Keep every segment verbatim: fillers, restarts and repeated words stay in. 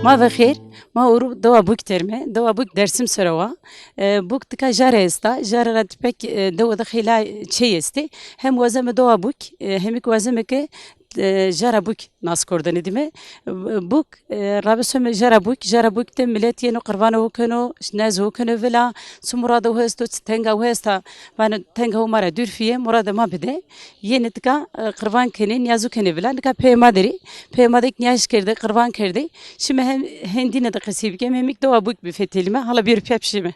Ma ve xêr, ma ewro dewa Bûk der me. Dewa Bûk Dersim ser o wa. E, Bûk tika jare esta. Jare ra pek, e, dewe de xeylê çey estê. Hem wazeme dewa Bûk, e, hem kî wazeme ke, e, jara Bûk nas kerdene dîme. E, Bûk, e, rabe some jara Bûk, jara Bûk de milet yeno qirvano ho keno, nez ho keno vila, çi murado ho esto, çi tenga ho esta, vano tenga ho ma ra dûr fîye, murade ma bide. Yenê tika, e, qirvan kenê, nîyazo kenê vila. Nika peyê ma der ê. Peyê ma de kî nîyaz kerdê, qirvan kerdê. Şime hem hên dîne de qesey bikeme, hem kî dewa Bûk bifetelîme. Hala bêro pîya pişîme.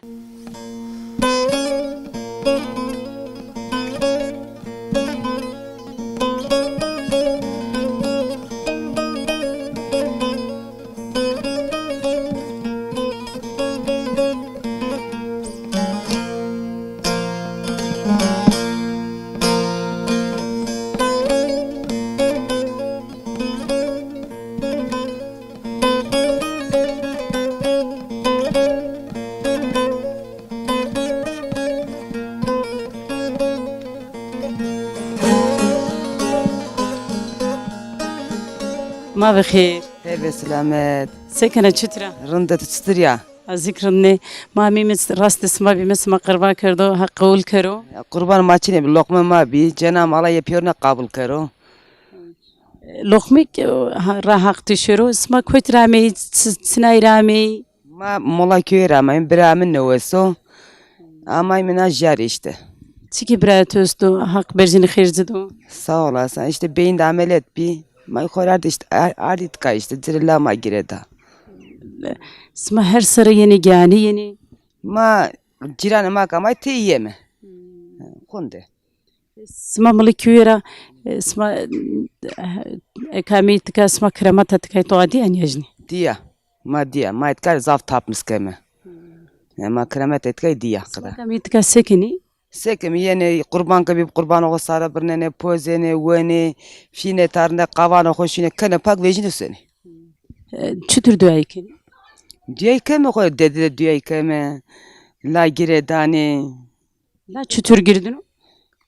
Ma ve xêr. Heve selamet. Se kena, çitur a? Rind a, tu çitur ya? Ez kî rind a. Ma ameyme rastê sima bîme, sima qirva kerdo, Haq qewul kero. Ya, qurban ma çinê bi, loqme ma bî, Cenab Allah yê pîyorine qabul kero. Loqmêk, ha, ra Haq tu şêro. Sima kotî ra ameyî, çi-, çinay ra ameyî? Ma Mola köyü ra ameyîme, bira mi newes o. Ameyîme na jare îşte. Çikî birayê to esto, Haq berjinî xêr ci do. Sağ olasın. Îşte beyin de ameliyat bî. Ma xo ra ardî îşte, ar-, ardî tika îşte, ci rê la ma gire da. Sima her serre yenî, gîyanî yenî? Ma cîranê ma ke amay tey yeme. Xunde. Sima Milî Kewî ra, e, sima, e, eke ameyî tika, sima kiremeta tikay to a dîya nîya jî nî? Dîya. Ma dîya. Ma tika rê zaf tapmis keme. Ya, ma kiremeta tikay dîya. Sima qida. Eke ameyî tika se kenî? Se keme, yenê qurban ke bî, qurbanê xo sare birnenê, pozenê, wenê, fînê tarinde, qavanê xo şînê, kenê pak, vejînê senê. E, çitur duyayî kenî? Duyayî keme xo, dede de duyayî keme, la gire danê. La çitur girdino?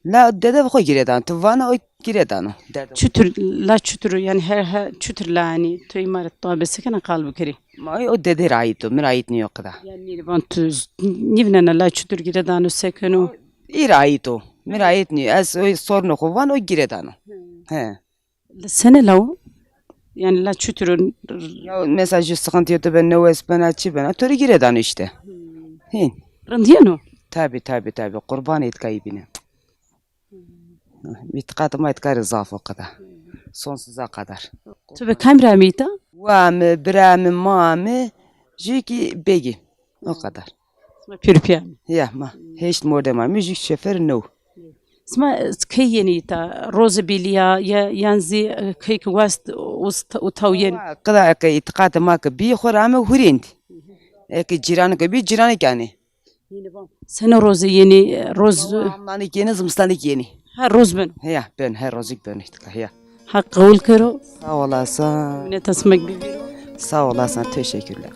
La dede xo gire dano. Tu vana o gire dano. Dede. Çitur, la çitur, yanî her, her çitur la, yanî tu îmare to be se kena qal bikerî. Ma o dede ra ait o, mi ra ait nîyo qida. Yanî nî van tu z-, nîvnena la çitur gire dano, se keno? Î ra ait o, mi ra ait nîyo. Ez o sorno xo van, o gire dano. He. Li sene law? Yanî la çitur o? Ya mesela ju sıkıntı yo, tu be newes bena, çi bena, to rê gire dano îşte. Hîn. Rind yeno? Tabi, tabi, tabi. Qurban îtkayî bîne. Îtiqatê ma îtka rê zaf o qida. Sonsuza kadar. Tu be kam ra ameyî ta? Wa mi, bira mi, ma mi, ju kî begî. O kadar. Sima pîr pîya mi? Ya ma. Heşt mordem a mi, ju şofer new. Sima, e, key yenî ta? Rozê bîlî ya, ya, yan zî, e, key ke wast, û taw yenî? Wa, qida eke îtiqatê ma ke bî, xo ra ame hurêndî. Eke cîranê ke bî, cîranê kî anê. Seno rozê yenî, e, roz? Wa, amnanê kî yenî, zimistanê kî yenî. Her roz beno? Heya, beno, her rozik beno îtiqat, heya. Haq qewul kero. Sağ olasın. Mineta sima kî bivîro. Sağ olasın, teşekkürler.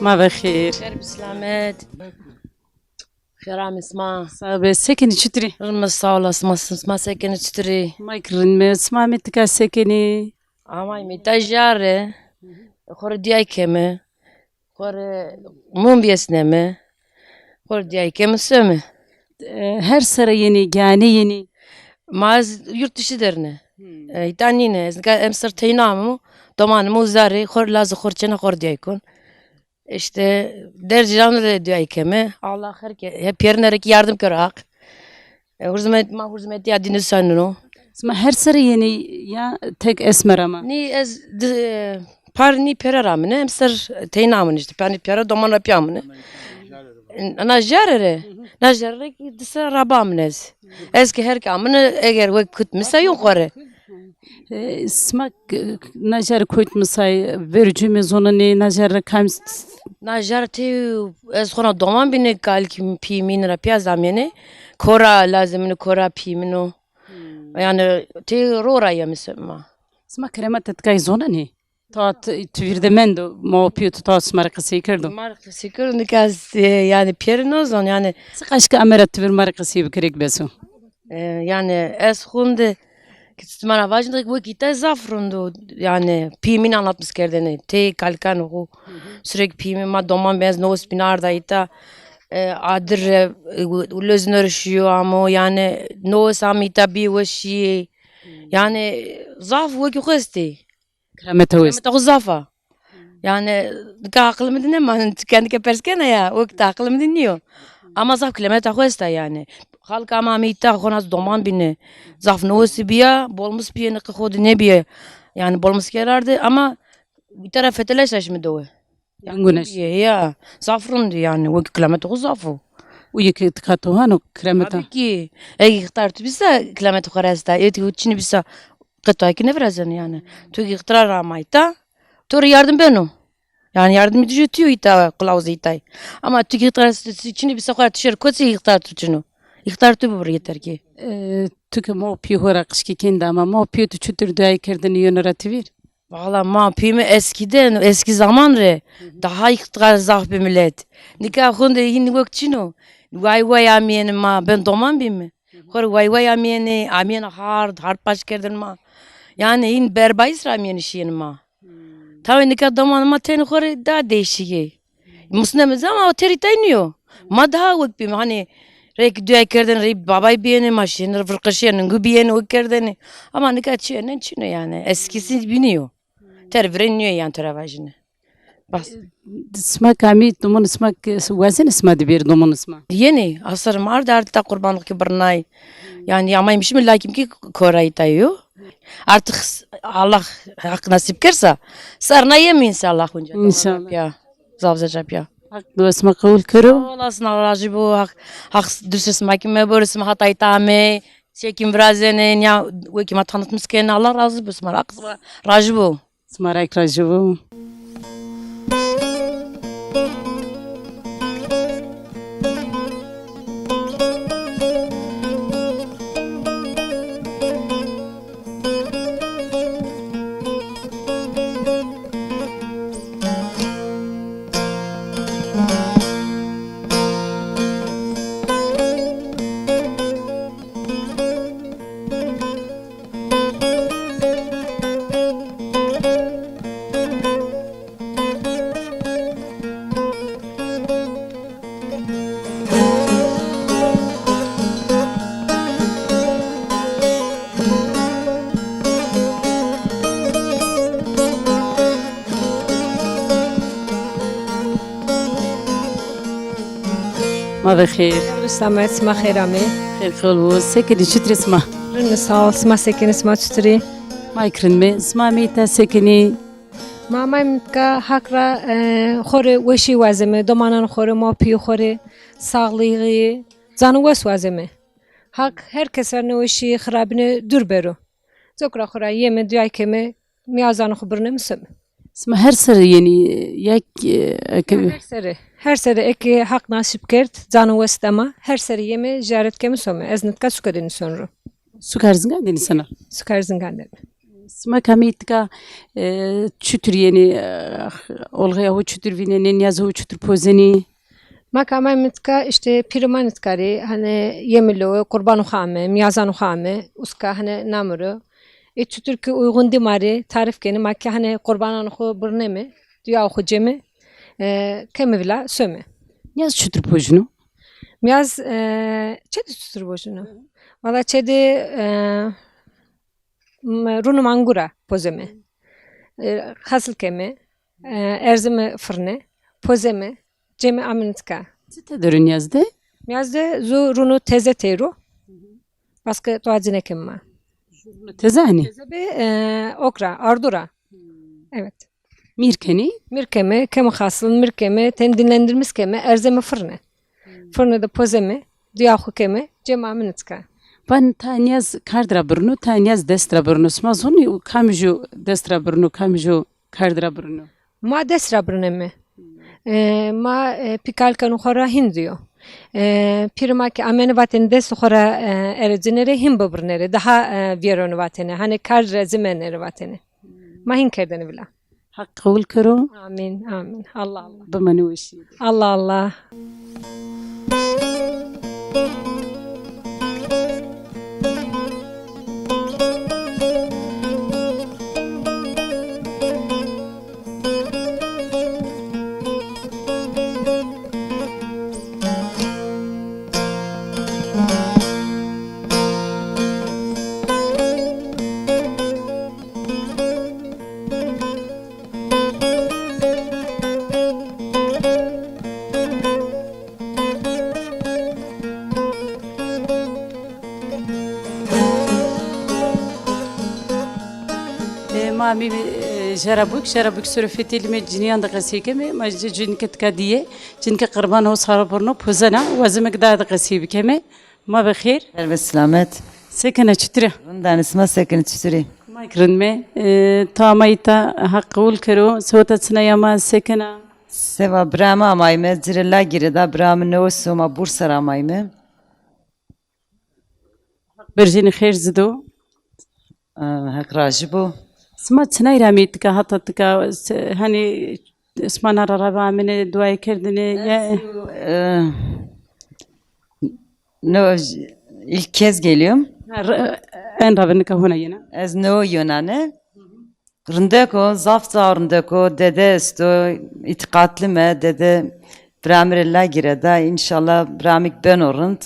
Ma ve xêr. Xêr bi selamet. Xêr amê sima. Sağ be, se kenî, çitur î? Rind me, sağ olasın, sima, sima se kenî, çitur î? Ma kî rind me, sima amê tika se kenî? Amay mi ta jare, xo rê diyay keme, xo rê mum biyesneme, xo rê diyay keme, some. E, her serre yenî, gane yenî? Ma ez yurt dışı der ne. Hmm. E, îta nîne, ez nika emser teyna amo, domanê mi uza rê, xo rê lazê xo rê çêna, xo rê diyay kon. İşte der cîranû de duyay keme. Allah her ke, hep yerine rê kî yardım kero Haq. E, hurzmet, ma hurzmetîya dîne sanino. Sima her serre yenî ya tek esmer ama? Nî ez di, e, Par nî pere ra amine, emser teyna amine îşte. Par nî pere doman ra pîya amine. Na jare re. Na jare re ki di serre raba amine ez. Ez ki her ki amine eger wek kut misayun xo rê. E, sima k-, na jare kut misay, vercû mi zonenê, na jare kam s- Na jare tey ez xo ra doman bîne, kalkî pî mîn ra pîya zamêne. Kora lazimine, kora pî mîno. Yani tey ro ra yeme sema. Sima kremeta tikay zonenê? Ta ti, ti vîr de mendo, ma û pîyê tu ta sima rê qisey kerdo? Ma rê qisey kerdo, nika ez, e, yani pêrî nozon, yani. Siqaş ki ame ra ti vîr ma rê qisey bikirê ki beso. E, yani ez xunde ki sima ra vajin de wekî îta zaf rind o, yani pîyê mîn anlatmis kerdene, tey kalkan xo, sürekli pîyê mîn ma doman bi ez nowes bîne arda îta, e, adir re, e, ulezino re şîyo amo, yani nowes ame îta bî weşîyê, yani zaf wekî xo estê. Kirameta xo est. Kirameta xo zaf a. Yani, nika aqil mi de nêmano, ti kendike pers kena ya, o ki ta aqil mi de nîyo. Ama zaf kilameta xo esta yani. Xalk ama amê îta xo nas doman bîne. Zaf nowesî bîya, bolmis bîye, niqi xo de nêbîye. Yani bolmis kerarde ama îta ra feteleş aşmi dewe. Yanguneş. Ya, zaf rind yani, o ki kilameta xo zaf o. Uye ki tika to hano kilameta. Tabii ki. Egi îxtar tu bîsa kilameta xo ra esta. Eti çinî bîsa qe to ki nêvirazeno yani. Tu ki îxtar ra ama îta. To rê yardim beno. Yani yardimcî tu yo îta, qilawuzê îtay. Ama tu ki îxtar tu çinî bîsa xo ra tu şêr kotî îxtar tu çin o. Îxtar tu bibir yeter ki. E, tu ki ma û pîyê xo ra qijkê kên de ama ma û pîyê tu çutir duayê kerdêne yeno ra ti vîr? Valla ma pîyê mi eskiden, eski zaman rê daha îxtar zaf bi milet. Nika xunde hîn wek çin o. Way way amîyêne ma, ben doman bîme. Xo rê way way amîyêne, amîyêne hard, hard paş kerdêne ma. Yani hîn berbayis ra amîyêne şîyêne ma. Tawê nika domanê ma tenê xo rê daha değişik ê. Musneme zî ama o terî tay nîyo. Ma daha wek bîme, hanî reyk duay kerdêne, rey babay bîyêne, ma şîyêne, virqişîye, ningû bîyêne, wek kerdêne. Ama nika çîyêne çin o yani. Eskisi gibi nîyo. Ter virên nîyo yani, to ra vajîne. Bas. Sima kamî, domonê sima ke wazêne sima de bêrê domonê sima? Yenê, asar ma arde, arde ta qurbanlix ki birnay. Yani amay mi şîme, lakîm ki korayî tay yo. Artık Allah hak nasip kersa, serna yeme înşallah hunca. İnşallah. Ya, zaf zaf ya. Hak dua sima qebul kero. Sağ olasın, Allah razı bu. Hak, hak dustê sima ki mebor, sima hata îta amê. Çekîm virazêne, ya wekî ma tanıtmış kên, Allah razı bu sima. Hak sima razı bu. Sima ra ek razı bu. Ma ve xêr. Selamet, sima xêr amê. Xêr xol bo. Se kenî, çitur ê sima? Rind, sağ ol. Sima se kenî, sima çitur ê? Ma ek rind me. Sima amey îta se kenî? Ma amay mitka Haq ra, e, xo rê weşî wazeme, domanan xo rê, ma pîyê xo rê, sağlığî, canê wes wazeme. Haq her kes ra neweşî, xirabîne dûr bero. Coka xo ra yeme, duay keme, miyazanê xo birneme some. Sima her serre yenî, ya ki, e, eke... Her serre, her serre eke Haq nasip kerd, canê wes da ma, her serre yeme, ziyaret keme some. Ez nitka suke de nîson ro. Suka Erzingan de nîsena? Suka Erzingan de. Sima kamî tika, e, çutur yenî, e, olğeya ho çutur vînenî, nîyazê ho çutur pozenî? Ma kamay mitka, işte, pîrê ma nitka rê, hani, yemî lowe, qurbanê xo ame, miyazanê xo ame, uska, hani, namiro. E, çutur ki uygun dî ma rê, tarîf kenî, ma ki, hani, qurbananê xo birneme, duya xo ceme, e, keme vila, some. Nîyaz çutur pojino? Nîyaz, e, çê de çutur pojino? Valla çê de, e, m-, runo mangura pozeme. E, xasil keme, e, erzeme firne, pozeme, ceme ame nitka. Çi tede ro nîyaz de? Nîyaz de zu runo teze tey ro. Baske toa cine keme ma. Teze hanî? Teze be, e, okra, ardu ra. Evet. Mîr kenî? Mîr keme, keme xasil, mîr keme, ten dinlendirmiş keme, erzeme fırne. Fırne de pozeme, diya xu keme, cema min tika. Van ta niyaz kard ra birno, ta niyaz dest ra birno. Sima zonî kamî ju dest ra birno, kamî ju kard ra birno? Ma dest ra birneme. E, ma, e, pîkal keno xo ra hîn diyo. E, pîrê ma ke amene vatene dest xo ra, e, erecinere hîn bibirnere. Daha, e, vîyerone vatene. Hanê kard ra zî menere vatene. Ma hîn kerdene vila. Heq qewil kero. Amîn, amîn. Allah Allah. Bimanî weşî. Allah Allah. E, ma mî, e, jera bûk, jera bûk soro fetelîme, cinîyan de qesey keme, ma jê cinîke tika dîye, cinîke qirban ho sara birno, pozena, wazeme ke daha de qesey bikeme. Ma bi xêr. Xêr ve selamet. Se kena, çitur a? Rind a, sima se kenî, çitur î? Ma kî rind me. E, ta ma îta, Heq qewil kero. Seweta çinay ama, se kena? Seva bira mi amayme, ci rê la gîreda, bira mi newe soma Bursa ra amayme. Berjênî xêr ci do. E, Heq rajî bo. Sima çinay ra amey tika, hata tika, se-, hanî sima na ra rabe amêne, duayê kerdêne, ya? E, no, ilk kez geliyorum. Ha, r-, en rabe nika hona yena. Ez no yonane. Rindek o, zaf zaf rindek o, dede esto, îtîqatli me, dede bira mi rê la gîreda, înşallah bira mi kî beno rind.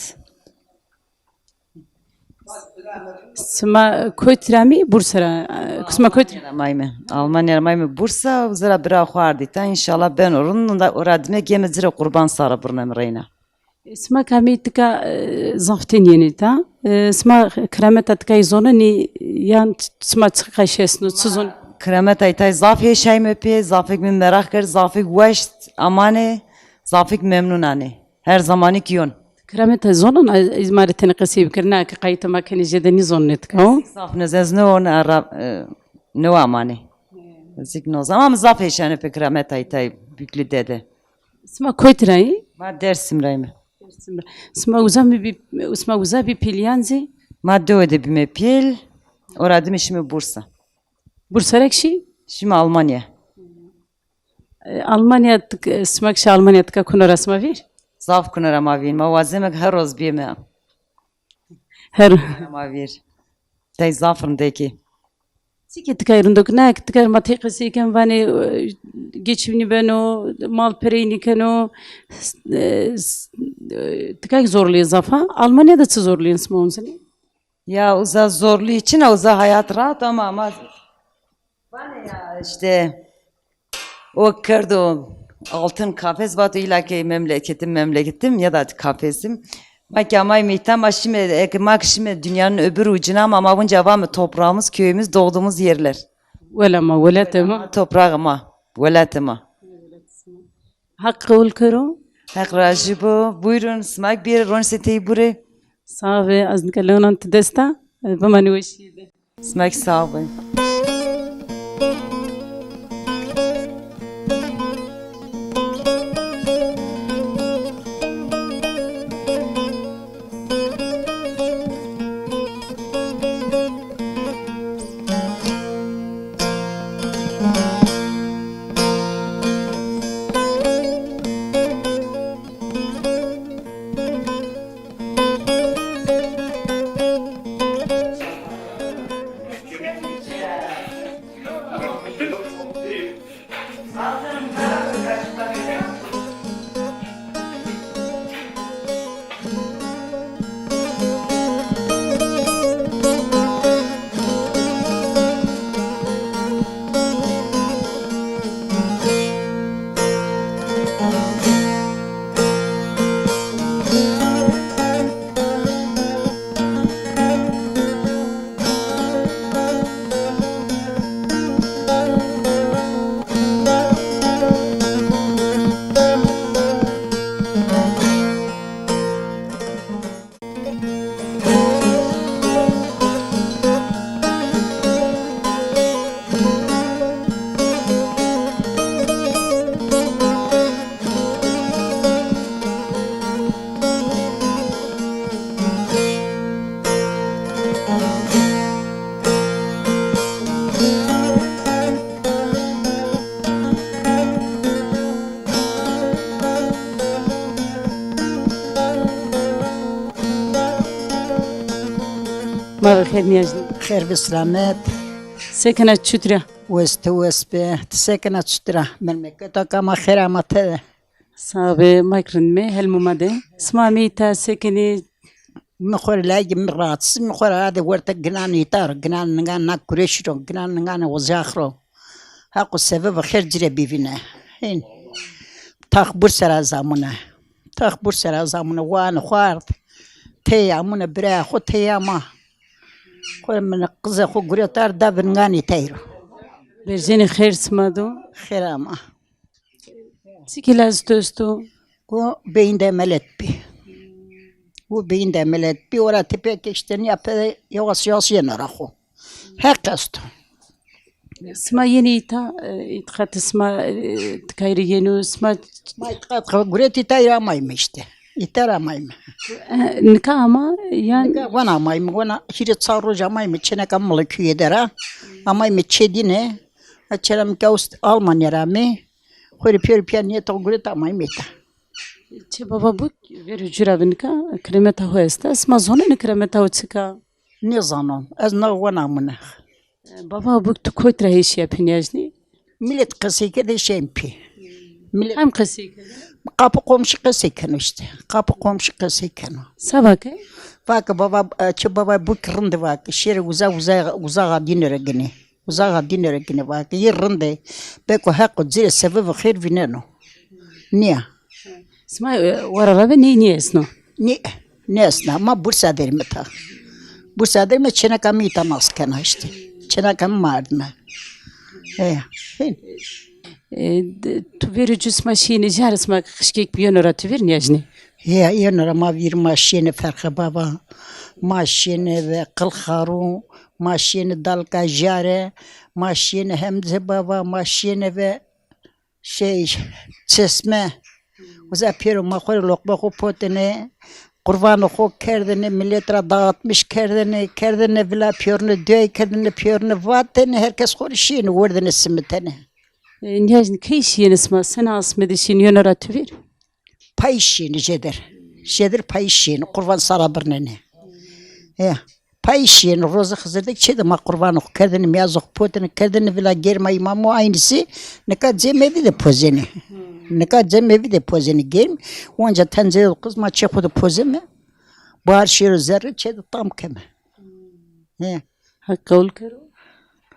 Sima kotî ra amey? Bursa ra, e, sima kotî ra? Almanya ra amayme. Almanya ra amayme Bursa, uza ra bira xo ardî îta, înşallah beno rind, ora dime geme ci rê qurban sara birneme reyna. E, sima ke amey tika, e, zaf tên yenê îta. E, sima kirameta tikayî zonenî yan t-, sima çi qeş esno, çi zon? Kirameta îtay zaf hêşayme pê, zafêk mi meraq kerd, zafêk weş amanê, zafêk memnun anê. Her zamanî kî yon. Kirameta zonan, a, ez ma rê tenê qesey bikir, na ke qayîta ma kenê jêde nîzonenê tika o. Ez zaf nêz-, ez no, no ra, e, no amanê. Ez kî nozan ama zaf hêşayne pê kirameta îtay bîklî dede. Sima kotî ra yî? Ma Dersim ra yîme. Dersim ra. Sima uza mi bî, sima uza bî pîl yan zî? Ma dewe de bîme pîl, ora dime şîme Bursa. Bursa ra kî şî? Şîme Almanya. E, Almanya tik-, sima kî şî Almanya tika kuno ra sima vîr? Zaf kuno ra ma vîr. Ma wazeme ke her roz bîyeme. Her. Ma vîr. Tay zaf rindekî. Çike tikay rindok, na ke tikay ma tey qesey ken vanê, e, geçimî nîbeno, mal perey nîkeno, s-, e, s-, e, tikay zorlîyê zaf a. Almanya de çi zorlîyên sima onsenê? Ya uza zorlî çin a, uza hayat rahat ama, ama vanê ya işte o kerdo altın kafes, vato illa ki memleketim, memleketim ya da kafesim. Ma ki amayme îta, ma şîme, eke ma ki şîme dünyanın öbür ucuna ama, ama bunca vame toprağımız, köyümüz, doğduğumuz yerler. Wela ma, welatê ma. Toprağı ma, welatê ma. Heq qewil kero. Heq rajî bo. Buyurun, sima ki bîyerê, ronî se tey burê. Sax be, ez nika lewinan ti dest a. Bimanî weşîye de. Sima ki sax be. Ma bi xêr niyajnî. Xêr bi selamet. Se kena, çutir a? Wes, ti wes be. Ti se kena, çutir a? Memleketa ka ma xêr ama, te de? Sağ be, ma kî rind me, hel muma de. Sima amê îta, se kenê? Mi xo rê layikê mi rahatsız, mi xo rê de werte ginan îta ro, ginan ningan na kureş ro, ginan ningan ocax ro. Heqo sebebê xêr ci rê bivîne. Hên. Tax Bursa ra zamune. Tax Bursa ra zamune, wan xo ard. Tey amune, biraya xo tey ama. Xo rê min qizê xo guret ard, da vinganî tey ro. Berzenî xêr sima do. Xêr ama. Çi kî lazê to esto? O beyin de emeliyat bî. O beyin de emeliyat bî. Ora tepeye geçti, nîya pede yavaş yavaş yeno ra xo. Heq esto. Sima yenê îta, e, îtîqatê sima, e, ti kay rê yeno, sima... Ma îtîqat xo guret, îta ra amayme îşte. Îta ra amayme. E, nika ama yan? Nika wan amayme, wana hîrê çar roj amayme, çêneka Milikuyê de ra. Amayme çê dîne. Ha, çêneka mi ke ust Almanya ra amê. Xo rê pêro pîya nîyeta xo guret, amayme îta. Çê bava buk verê cû ra bi nika kiremeta xo esta. Sima zonenê kiremeta xo çik a? Nêzanon. Ez na wan amune. Bava buk, tu kotî ra hêşîya pê niyajnî? Milet qesey kerde, şên pê. Milet... Hem qesey kerde? Qapı komşu qesey keno îşte. Qapı komşu qesey keno. Se vake? Vake bava, e, çê bava buk rind ê vake. Şêrê uza, uza, uzaxa dîne ra ginê. Uzaxa dîne ra ginê vake. Yê rind ê. Beko Heqo ci rê sebebê xêr vîneno. Nîya. Sima, e, wara ra ve ney nêesno? Nê, nêesna. Ma Bursa der îme ta. Bursa der îme, çêneka mi îta nas kena îşte. Çêneka mi ma ardîme. E, hên. E, de, tu verê cû sima şîyêne, jarê sima qijkek bî yeno ra tu vîr niyajnî? He, yeno ra ma vîr, ma şîyêne Ferxe Bava, ma şîyêne ve Qil Xarû, ma şîyêne Dalka Jare, ma şîyêne Hemze Bava, ma şîyêne ve şey, Çeşme. Uza pêro ma xo rê loqma xo potêne, qurvanê xo kerdêne, milet ra dağıtmış kerdêne, kerdêne vila pêrune, duayê kerdêne pêrune, vatêne, herkes xo rê şîyêne, werdêne simitêne. E, niyajnî key şîyêne sima, sena asmedê şîyêne, yeno ra tu vîr? Payîz şîyêne jêder. Jêder payîz şîyêne, qurvan sara birnêne. Ya. Payîz şîyêne, rozê Xizir de çê de ma qurvanê xo kerdêne, mîyazê xo potêne, kerdêne vila germa îmamo, aynısı nika cemevî de pozenê. Nika cemevî de pozenê germ. Onca tencerê de qizma çê xo de pozeme. Bahar şêro zerre, çê de tam keme. He. Heq qewul kero.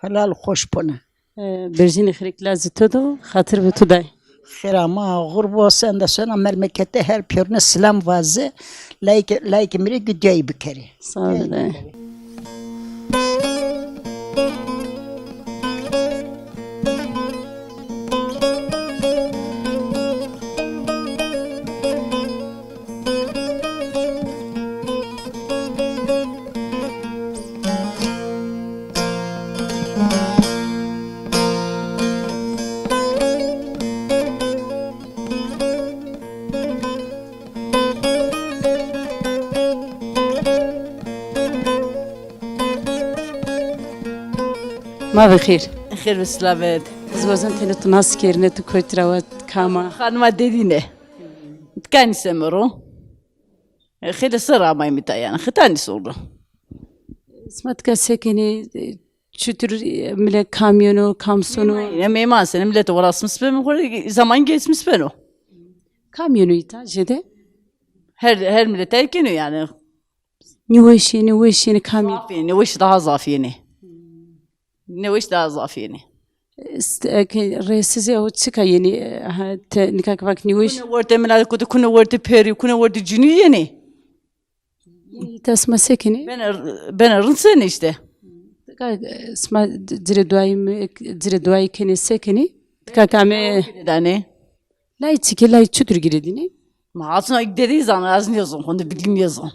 Helal xoş pone. E, berjînê xirêk lazê to do, xatir bi to day. Xêr ama, xur bo, sende sona, memlekete her pêrune silam vaze, layikê, layikê mi rê gudiyayî bikerê. Sağ ol. Ma ve xêr. Xêr ve selamet. Ez wazen tenê tu nas kerine, tu kotî ra wa, kam a? Xanima Dedîne. Kanî se mi ro. E, xêle serr amayme îta yanî. Xitanî sono. Sima tika se kenê, e, çutir, e, mile kam yeno, kam sono? Meyman, meyman senê, milet de werasmis beno, xo rê zaman geçmiş beno. Kam yeno îta jêde? Her, her milet ey keno yanî. Nêweş yenê, weş yenê, kam yenê? Zaf yenê, nêweş daha zaf yenê. Nêweş daha zaf yenê. Est-, e, ke rêsizê o çika yenê, e, ha, te, nika ke vak nêweş? Kune wertê milet, kute kune wertê perî, kune wertê cinî yenê. Yenê îta sima se kenê? Bene, bene rind senê îşte. Ka, e, sima c-, ci rê duayî mi, ci rê duayî kenê, se kenê? Tika ke ame... Danê. Lay çike, lay çutur girêdînê? Ma aslında dedî zan, az nêzon, honde bilgi nêzon.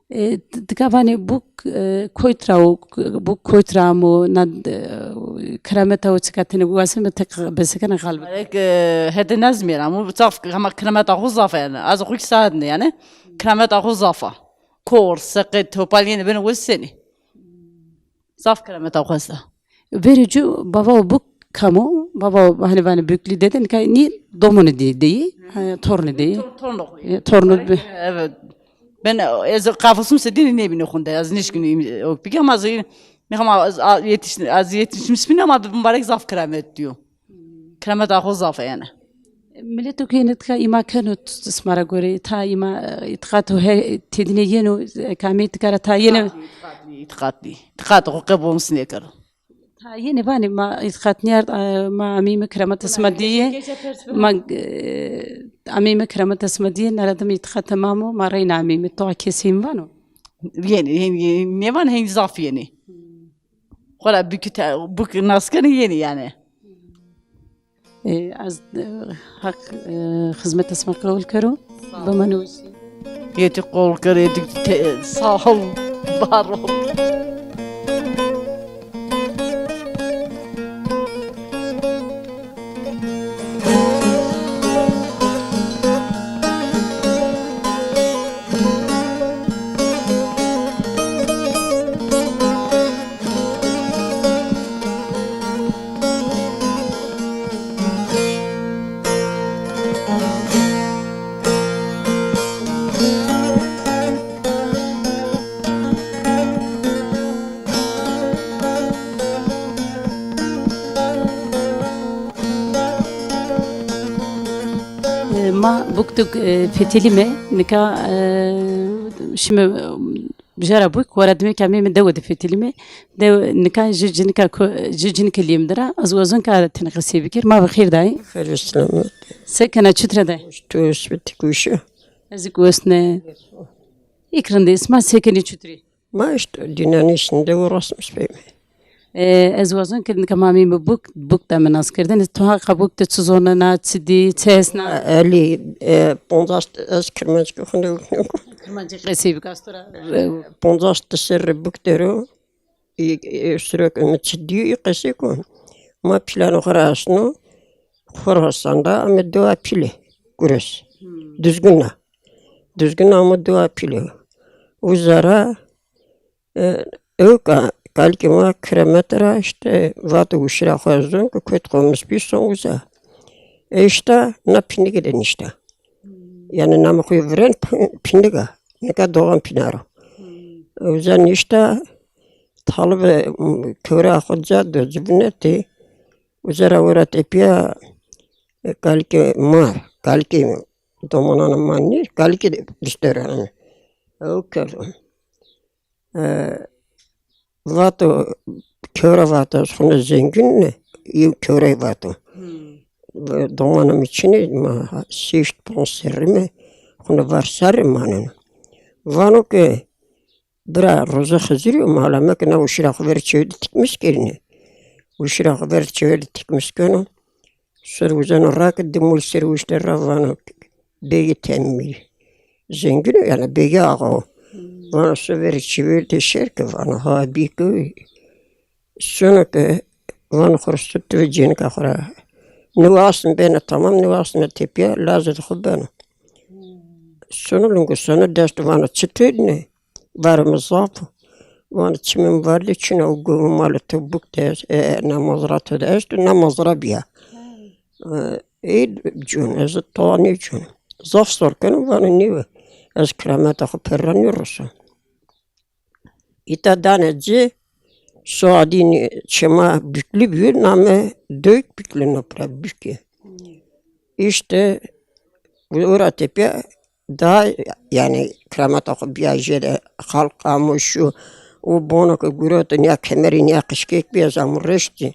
E, t-, tika vanê buk, e, koyt ra o, k-, buk koyt ra amo, na, e, kirameta o çika tenê waseme, tek besekena xal bike. Erek, e, hede nezmêr amo, zaf, hema kirameta xo zaf a yanî. Az xo kî saet ne yanî. Kirameta xo zaf a. Kor, seqet, topal yenê beno weş senî. Zaf kirameta xo esta. Verê cû bava û buk kam o? Bava û, hani vanê büklü dede, nika nî domonê de-, deyî, ha, tornê deyî. Tor-, torno xo. E, torno bi-, evet. Ben ez qafasum se dînî nêbîne xunde, ez nêşkînî o bikî ama ez nêxama ez yetiş ez yetişmiş bîne ama bi mubarek zaf keramet diyo. Keremeta xo zaf e yanî. Mileto ke yene tika îma keno sima ra gore, ta îma îtîqat he têdîne yeno, kamê tika ra ta yene. Îtîqat nî, îtîqat nî. Îtîqat xo qebul nêkero. Ta yene vanê ma îtîqat nîyard, ma ameyme keremeta sima dîye. Ma e, ameyme keremeta sima dîye, nara dim îtîqat temam o, ma reyna ameyme, toa kesê mi vano. Yenê, yenê, yenê, nêvan henî zaf yenê. Xora bikî te, bik nas kenê yenê yanî. E, ez, e, Heq, e, xizmeta sima qewil kero. Bimano weşî. Yetî qol kero, yetî te, sağ ol, var ol. E, ma buktuk, e, fetelîme, nika, e, şime, e, jara buk, wara dime ke ameyme dewe de fetelîme. De nika ji cinika ko, ji cinike lîyê mi de ra, ez wazon ke tenê qesey bikir. Ma bi xêr dayê. Xêr û selamet. Se kena, çutir a dayê? Tu esbitî kuşu. Ez ki wesne. Îk rindê, sima se kenî, çutir î? Ma îşte dînanî şinde û rasmiş peyme. E, ez wazon ke nika ma ameyme buk, buk de mi nas kerdene. To haqa buk de çi zonena, çi dî, çi esna? Elî, e, poncas, ez kirmanckî xo nêwiknî. Kirmanckî qesey bik, ez to ra. Poncas di serrî buk der o. Î, î, sirek mi çi dîyo, î qesey kon. Ma pîlanê xo ra esno. Xorasanda ame dewa Pîle, Gures. Duzgin a. Duzgin ame dewa Pîle. Uza ra, e, ewka kalikê ma kiremet ra îşte vato uşira xo ez zon ke kot qomis bî son uza. E îşte na pînike de nîşta. Yanî namê xo yê virên Pî-, Pînik a. Nika Doğan Pînar o. Uza nîşta, talibê, m, kewra xo ca do, ci vinetê. Uza ra wera tepîya, e, kalikê ma, kalikê domananê ma nî, kalikê de bistero. Ew kerdo. E, vato, kewra vato, ez xo ne zengîn ne, yew kewrey vato. Ve domanê mi çin ê, ma sêşt ponc serrî me, xo ne var serrî maneno. Vano ke, bira, roza Xizirî yo, mala meke, na uşira xo ver çewe de tikmis kerîne. Uşira xo ver çewe de tikmis keno. Ser uzeno ra ke di mul ser uşte ra vano, Bêgê Temîrî. Zengîn o yanî, Bêgê Axa o. Vano, so verê çêver de şer ke, vano, ha bî ke. Sono ke, vano, xo rê sut ve cênika xo ra. Nêwastin beno tamam, nêwastine tepîya, lazê de xo beno. Sono lingo, sono dest vano, çi to dîne? Varê mi zaf o. Vano, çimê mi vardê çin o, govê malê to buk de est, e, na mazra to de esto, na mazra bîya. E, ê con, ez toa nêcon. Zaf sor keno, vano, nêwe. Ez kirameta xo pere ra nêroso. Îta dane ci, soadî nî, çê ma Bîklî bîyo, name Dökbîklî no pira Bîklî. Îşte, ora tepîya da, yanî kirameta xo bîya jêde, xalq amo şo, o bono ke gureto, nîya kemerî, nîya qişkek bîya, ez amo reştî.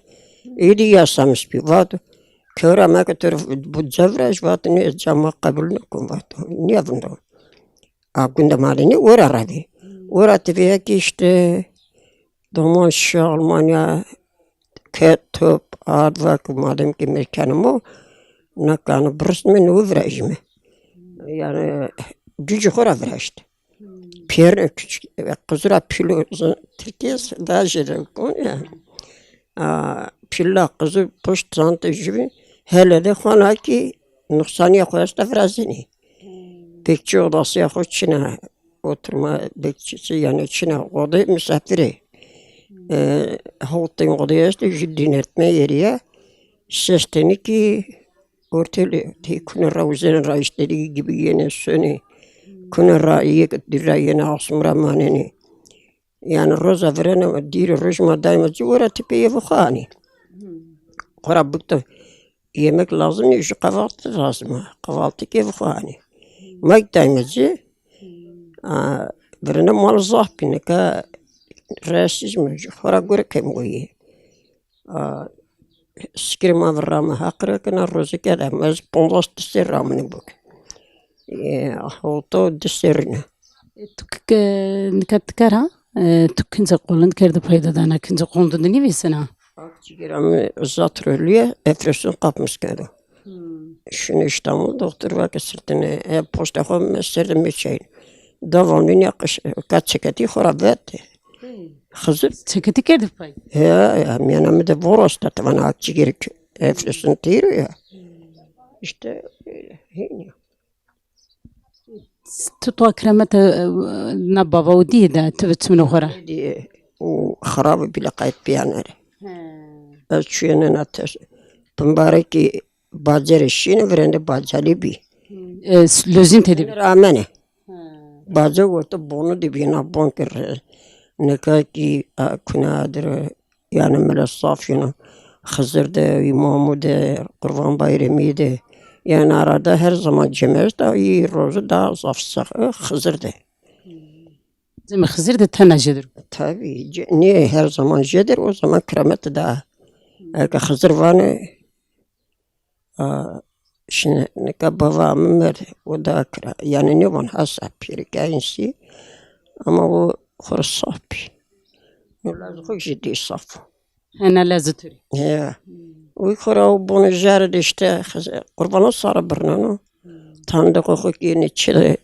Êdî yasamis bî, vato, kewra ma ke to rê bu ca viraj, vato, nê, ez ca ma qebul nêkon, vato, nîya vindo. A gunda ma de nê, ora ra bî. Ora tepîya kî îşte, doman şi Almanya, ket top, ard, va ke madem ke mekanê ma o, na kano birisnime, nêwe virajîme. Yanî, cûcî xo ra viraşt. Pêrine küçük, e, qizira pîlo, zin-, Tirkîye s-, daha jêde kon ya. A, pîla qizi pişt zante jûvî, hele de xo na kî nuqsanîya xo esta virazenî. Bekçi odasîya xo çin a, oturma bekçisi, yanî çin a, odê misafirî. E, hewt tenî odê esto, jû dînetme yerî ya. Ses tenî kî ortelî, tey kunê ra uzenê ra, îşte dî gibi yenê sonê. Kune ra yek dî ra yena asmura manenê. Yanî roza virena dîrê roj ma dayma ci, wera ti pê yê xo anî. Xora bikto yemek lazim nîyo, ju qevaltî lazim a. Qevaltî kê xo anî. Ma dayma ci, a, virena mal zaf bî, nika rahatsız mi, xora gore kem goyê. A, sikirê ma virame, Haq ra kena, roze kerde. Ez ponzas di serrî ramine buk. E, hewto di serrî ne. E, tu k-, k-, nika ti kera, e, tu kinca qolind kerde payda dana, kinca qolind de nivîsena? Akciğer mi zaf rolîye, enfeksiyon kapmış kero. Hmm. Şunu İstanbul doktor vake sırtını, e, posta xo mi serde meçeyin. Davalmîn ya qış, ka çeketî xora vet. Hmm. Xizir. Çeketî kerdî pay? Ya, ya, miyana mi de vorosta, tavan akciğer, enfeksiyon tiro ya. Hmm. İşte, e, hini. Tu to kiremete, e, na bava û dîye de, tu bi çimino xo ra? Dîye, û xirab bîle qayt pîyanere. He. Ez çuyene na ters. Pimbarekî bacerê şîne, virende bacalî bî. E, s-, lozîn tede bî? Ramene. He. Baca werte bonu de bî, na bon kir. Nika kî, a, kuna dir. Yanî milet zaf yeno. Xizir de, Îmamu de, Qurban Bayramî de. Yanî arada her zaman cem esta, î rozu daha zaf sax, e, Xizir de. Cemê Xizir de tena jêdir. Tabii, ce-, ne her zaman jêdir, o zaman keramet daha. Eke Xizir vane, A, şimdi nika bava mi merd, o da kira. Yanî nêvan hasa pîrika însî, ama o xo ra saf bî. No lez xo jî dî saf o. Hena lez tu rê. Ya. O xo ra o bono jare de işte, xiz-, qurbano sara birneno. Tandiqo xo kî ne çi de,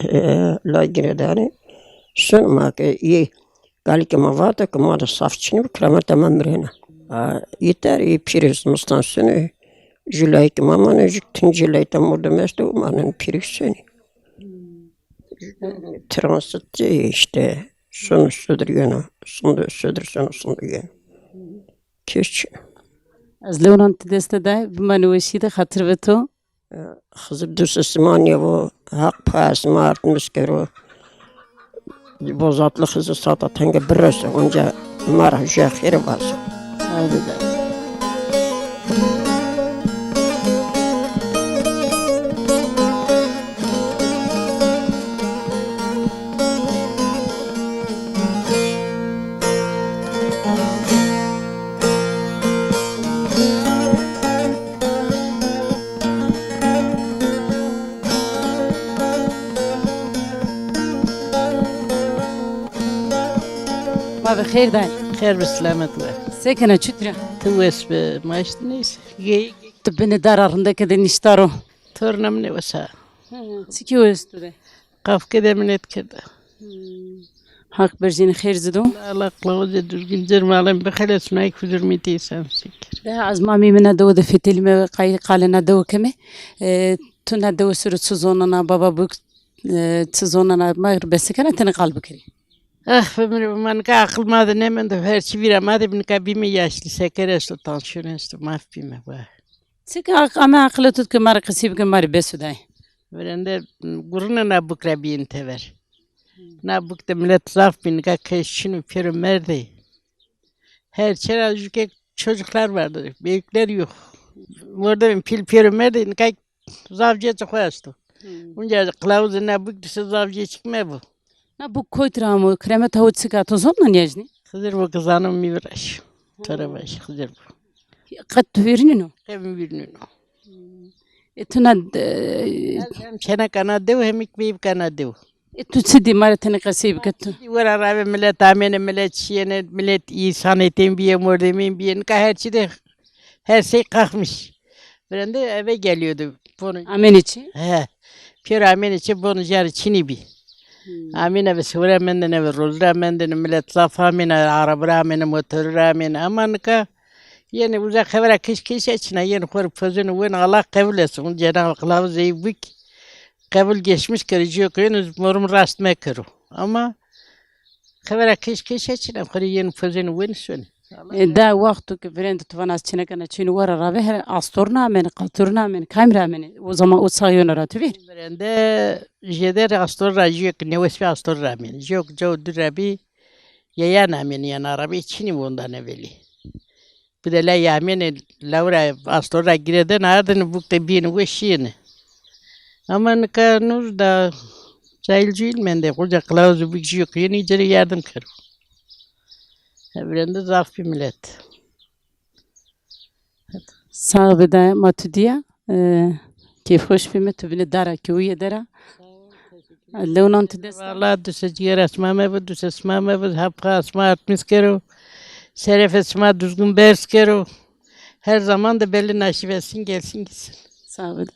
e, la giredanî. Şun ma ke î Kalikê ma vato ke ma de saf çinî bi, kirameta ma mirena. A, yeter, î pîrê zimistan suni, ju layikê ma mane, ju tin ci layita mordem esto, manen pîrê suni. Transit işte, sunu sudur yeno, sundu sudur, sunu sundu yeno. Keş çi. Ez lewnan ti deste day, bimane weşî de, xatir ve to. Xizir dûsê sima nêbo, Haq paya sima artmiş kero. Bozatlı Xizir sata tenge birese, onca ma ra hüja xêre vazo. Sağ ol dede. Ma bi xêr day. Xêr bi selamet we. Se kena, çutir a? Ti wes bi, ma işte neyse. Geyik. Tu binê dara rindeke de nişta ro. Torna min ê wes a. Hı, çikî wes tu de? Qafke de milet kerde. Hmm. Haq berjênî xêr zido. Allah qlawuzê Duzgin Cermalên bixelesnay, kuzurmîtê îsan fikir. De ez mamî mi na dewe de fetelîme, qay qalê na dewe keme. E, tu na dewe sero çi zonena, baba buk, e, çi zonena, ma bese kena tenê qal bikirî. Ah, bimirê, ma nika aqil ma de nêmendo, her çî vîra ma de bi, nika bîme yaşlî, şeker esto, tansiyon esto, maf bîme, wa. Çik aq-, ame aqilê tu ke ma rê qesî bike, ma rê bes o day. Virende, m, gurine na buk ra bîyên tever. Na buk de milet zaf bî, nika kes çin o, pêro merdê. Her çera jû ke çocuklar vardı, büyükler yok. Orada ben pil pêro merdê, nika zaf cecê xo esto. Hmm. Unca qilawuzê na buk dise zaf cêçik mebo. Na buk koyt ra amo, kiremet hawo çik a, to zon na nêjnî? Xizir bo ke zano mi viraş. To ra vaş, Xizir bo. Qet tu vîrnîno? Qe mi vîrnîno. E, tu na, e, hem çeneka na dew, hem ik beyvka na dew. E, tu çi dî, ma rê tenê qesey bike tu. Wera ravê milet amêne, milet şîyêne, milet îsanê tên bîye, mordemên bîye. Nika her çî de, her şey kalkmış. Virende eve geliyordu. Bunu... Amêne çi? He. Pêro amêne çi, bunu jar çinî bî. Hmm. Amêne ve sewre mendene ve rozra mendene, milet zaf amêne, araba ra amêne, motoru ra amêne. Ama nika yenê uza xevera kiş kiş eçina, yenê xo rê pozeno wen, Allah qebul etsin. Cenab-ı Hak lavuzê ey bik qebul geçmiş kero, jû ke yenê morum rast mekero. Ama xevera kiş kiş eçina, xo rê yenê pozeno wen sonê. E, da wexto ke virende tu vana ez çêneka na çênî wera ra ve, her astor na amenê, qator na amenê, kamî ra amenê? O zaman o sax yona ra tu vîr. Virende jêde astor ra jîyo ke newes bî astor ra amenê. Jîyo ke cawo dûr ra bî, yeyan amenê, yan arabey çinî wondanê velî. Bide la yamêne lawra astor ra girêdêne ardêne buk de bîyêne we şîyêne. Ama nika nûr da cahil cûhil mendê, xoca qilawuz û bik jîyo ke yenî ci rê yardim kero. Virende zaf bî milet. Sax bide, ma tu dîya, e, keyfxweş bîme, tu binê dara ke wîye dera. Lewnan ti dest. Valla duse cîgera sima mebo, duse sima mebo, Haq sima artmîz kero, şerefê sima duzgin berz kero. Her zaman de belli naşî vesin, gelsin gitsin. Sağ ol.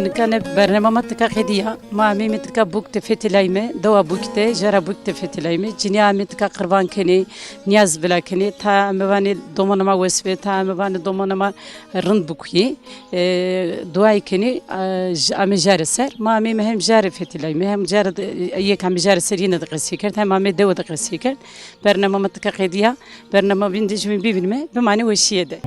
Nika ne bernama ma tika qedîya. Ma ameyme tika buk de fetelayme, dewa buk de, jara buk de fetelayme. Cinîya amê tika qirvan kenê, nîyaz vila kenê. Ta ame vanê domona ma wes be, ta ame vanê domona ma rind bikuyê. E, duayê kenê, e, j-, ame jare ser. Ma ameyme hem jare fetelayme, hem jare de, e, yek ame jare ser yine de qesey kerd, hem ame dewe de qesey kerd. Bernama ma tika qedîya. Bernama bîn de jûmî bivînme, bimanê weşîye de.